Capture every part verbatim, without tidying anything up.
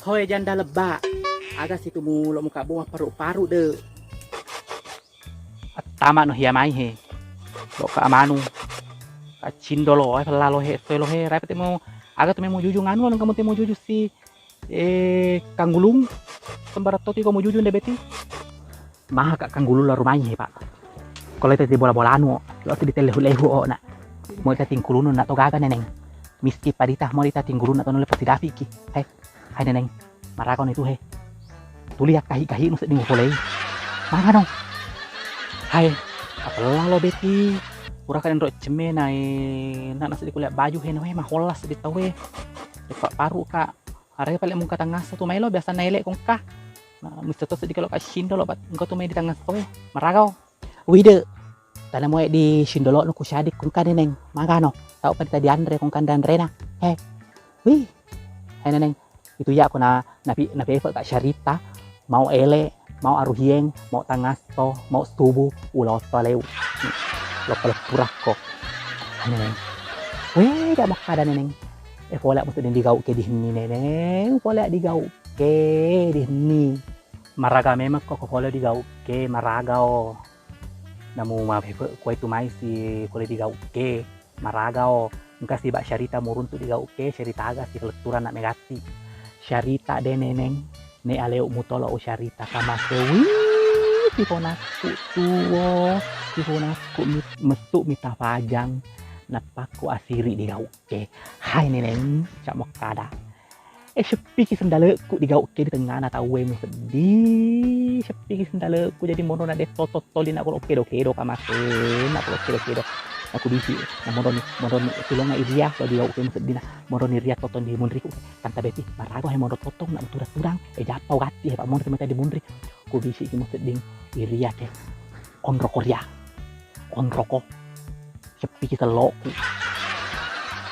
Hoe janda lebba, aga situ mu lo muka bu mapparu-paru de. Attama no hiya mai he. Lo ka amanu. Ka cindolo, eh, pella lo he, soe lo he, rai pete mu, aga tu memu jujung anu, lo kamu te mu jujung si, eh, kanggulung. Sembarang to ti ko mu jujung de beti. Maha ka kanggulung la rumai he, Pak. Ko lete di bola-bolanu, lo tu di tellehu-lehu o na. Mo ita tingkulunu na to gaga neneng. Miski padita mo ita tingkulunu na to nulle pasti dapiki. Hai. Hai neneng, maraga ni tu he. Tuli akkahi-kahi nu sedding upolei. Maraga no. Hai, apella lo beti. Pura ka denro cemme na e, na nasi di kuliah baju he no he, maholas di tau e. Pak paru ka. Arega pale mungka tangasso tu mai lo biasa na ele kongka. Na mista to seddi kalo ka sindo lo, bat engka tu mai di tangasso e. Maraga o. Wide, tana moe di sindolo nu kusiadik kungka neneng, magano, tau pada tadi anre kungka anre-anrena. He, wih, hai neneng, itu iya ko na, napi, napepe ka syarita, mau ele, mau aruhieng, mau tangasto, mau subu, uloto leu. Lo pale purakko. Hai neneng. Weh, da makkada neneng. E pole mutu digau ke dihenni neneng, pole digau ke dihenni. Maraga memang ko, ko pole digau ke maraga o. Namu mapepe kuai tu mai si kole digau ke maraga o. Engka si bak syarita muruntu digau ke, syarita aga si keletturan nak megati. Syarita de neneng, ne aleu mutolo o syarita kamasewi. Siponakku tuo, siponakku mit-, metu mita fajang, napakku asiri digau ke. Hai neneng, cak mokkada. Eh, seppiki sendaleku digaukke di tengngana tauwe musedding. Seppiki sendaleku, jadi monrona de toto toli nak kulo kedo-kedo kamase, nak kulo kedo-kedo. Aku bisi, na monroni, monroni tulunga iria lo digaukke musedding na. Monroni ria totong di munriku. Tanta Beti, marago he monro totong nak turang-turang. Eh, jappa gatti he pak monro meta di munri. Ku bisi ki musedding iria ke. Onroko ria. Onroko. Seppiki selloku.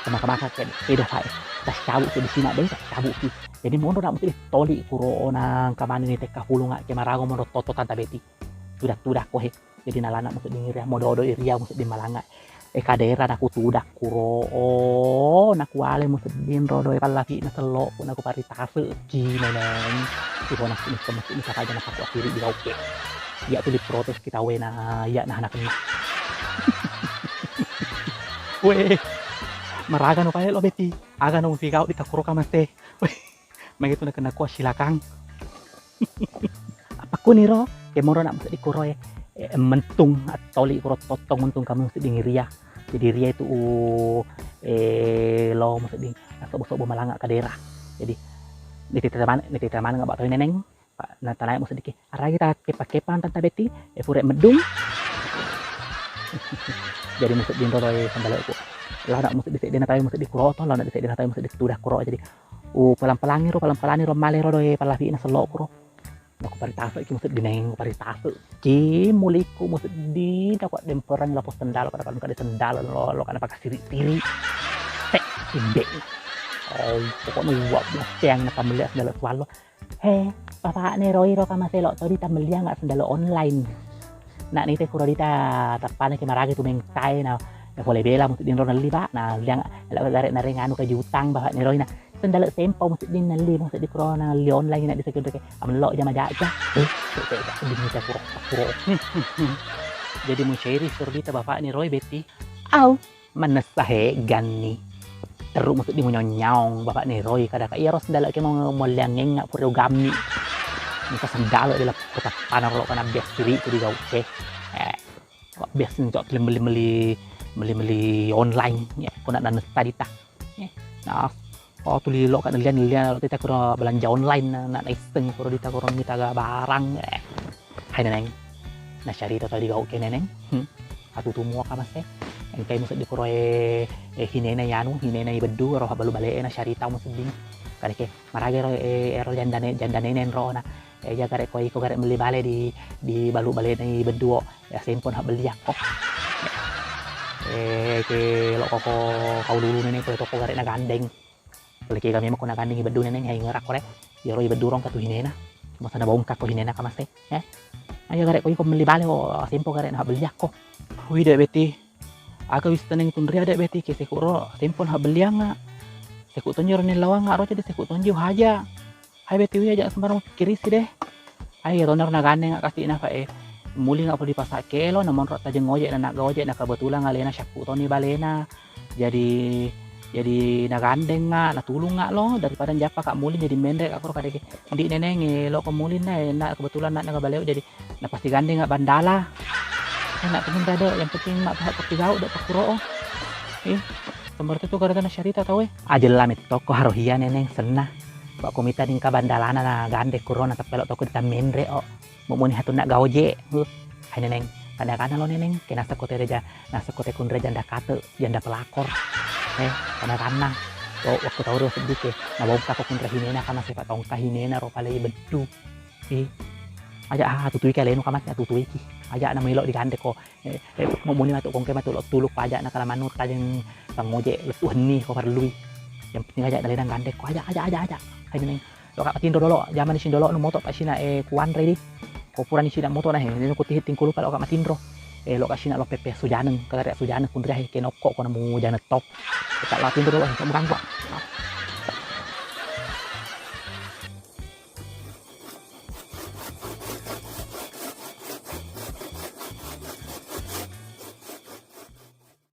Maka-maka ke, kedo fae. Tascabu ke di sina deh, tascabu ki. Jadi monro nak musti toli kuro nang kamane ni tekka fulunga ke marago monro toto Tanta Beti. Tudak-tudak ko he. Jadi nalana musti dingin ria, mododo iria musti malanga. E kadera naku tudak kuro, oh, naku ale musti dingin rodo e pallafi na selloku, naku paritase ki neneng. Iho naku musti musti musti aja napaku asiri di oke. Iya tuli protes kita wena, iya nah anak kena. Weh, maraga no pae lo Beti, aga no musti kau di takuro kamase. Weh, magi tu nakena kuah silakang. Apakkuniro, kemoro nak musedding kuro e, eh, mentung, attoli kuro tottong mentung kami musedding ria. Jadi ria itu, eh, lo musedding, sobo-sobo malanga kadera. Jadi, nitita mana, nitita mana nggak bakal neneng. Pak, na tanaik musedding ki. Aragi ta kepa-kepa Tanta Beti, e pura meddung. Jadi musedding roro e sandaleku. Lao nak musedding seddena tawi musedding kuroto, lao nak seddena tawi musedding tudah kuro. Jadi, uh, pelang-pelangi ro, pelang-pelangi ro, male ro doe pallafi na sello kuro. Naku paritase ki musedding neng, paritase ki muliku musedding, naku demperang lapo sendal, pada kalau kada sendal lo, lo kada pakai siri-siri. Tek, indek. Oh, pokoknya uap, yang nak melihat sendal swallow. He, bapakne roi ro kamaselo to dita melliang sendal online. Nak nite kuro dita tappana ki maragi tu mengkai na, na pole bela mutu dinro nelli, Pak. Na liang la gare na reng anu kejutan bapakne roi na. Sendal sempo mutu din nelli, mutu di kuro na nelli online na di sekitar ke. Amelo jama jaja. Eh, cek, cek, cek, di mita kuro, kuro. Jadi mucairi suro dita bapakne roi Beti. Au. Manessa he ganni. Terru mutu di munyong-nyong, bapakne roi kada ka iyaro sendal ke mau molliang enga pura ugammi. Engka sendal de la kota panang lo kana bias siri ku digau ke. Eh, bias ni cok meli-meli, meli-meli online. Ya, ko nak nanessa dita. Ya, nah, oh, tuli lo kana lian-lian lo tita kuro belanja online na, na naisseng kuro dita kuro mita ga barang. Eh. Hai neneng, na syarita tadi gau ke neneng. Hmm. Atu tu mua kamase. Engkai musedding kuro e, e hinena yanu, hinena i beddu, ro balu bale e na syarita musedding. Kadeke, marage ro e, ero jandane, jandane nenro na. E jaga rek ko iko garek melli bale di, di balu bale na i beddu o. Ya sempon hak beli akko. E ke lo koko kau dulu neneng ko toko garek na gandeng. Pole kega memang ko nagandingi beddu neneng, hai ngerak kore. Iyaro i beddu rong katu hinena. Masa na bongkak ko hinena kamase, eh? Ayo garek ko iko melli bale o, sempo garek na beli akko. Wih, Dek Beti. Aga wis teneng tunria, Dek Beti, ke seku ro, sempo na beli anga. Seku tonjo ro nellawang ro jadi seku tonjo haja. Hai, bettiwi aja sembarang mapikkirisi deh. Ai, iyatona ro nagandeng nga' kasi' nafa e. Muli nga' pole di pasa' kelo, na monro tajeng ojek, na nagga ojek, na kebetulan alena syakku toni balena. Jadi, jadi nagandeng nga', natulung nga' lo, daripada njappa ka' muli jadi menre' ka' koro kadege. Ndi' Neneng, e, lo' ko muli na, e, na kebetulan na, na baleo, jadi na pasti gandeng nga' bandala. Enak tu munda do, yang penting ma' paha' kopi gau' do pakuro o. Ih, sembarang tu gara-gara syarita tau e. Ajella metto ko haro hia Neneng senna. Ba' ko mita dingka bandalana na gandeng kuro na teppelo' toko di tammenre' o. Mumuni hatunna gaoje. Huh. Hai Neneng, kana-kana lo Neneng, ke nasakko te reja, nasakko te kun reja janda kate, janda pelakor. Eh, kana-kana. To, waktu tau ro seddi ke, nabongka ko kun rehinena kama sepa tongka hinena ro palei beddu. Eh, aja ah, tutui ke alenu kama, tutui ki. Aja na melo digandeng ko. Eh, eh, mumuni matu kongke matu lo tuluk paja na kala manur tajeng pangoje lettu henni ko parlui. Yang penting aja dalena gandeng ko. Aja, aja, aja, aja. Hai Neneng. Loka' matinro dolo, jamani sindolo nu moto' pa sina e kuanre di. Ko purani sina moto' na he, ni ku tihi tingkulu pa loka' matinro. E, loka' sina lo pepe sujaneng, kagare sujaneng kunria he, kenokko ko namu janeng top. Kita lo tinro dolo, kamu ganggu.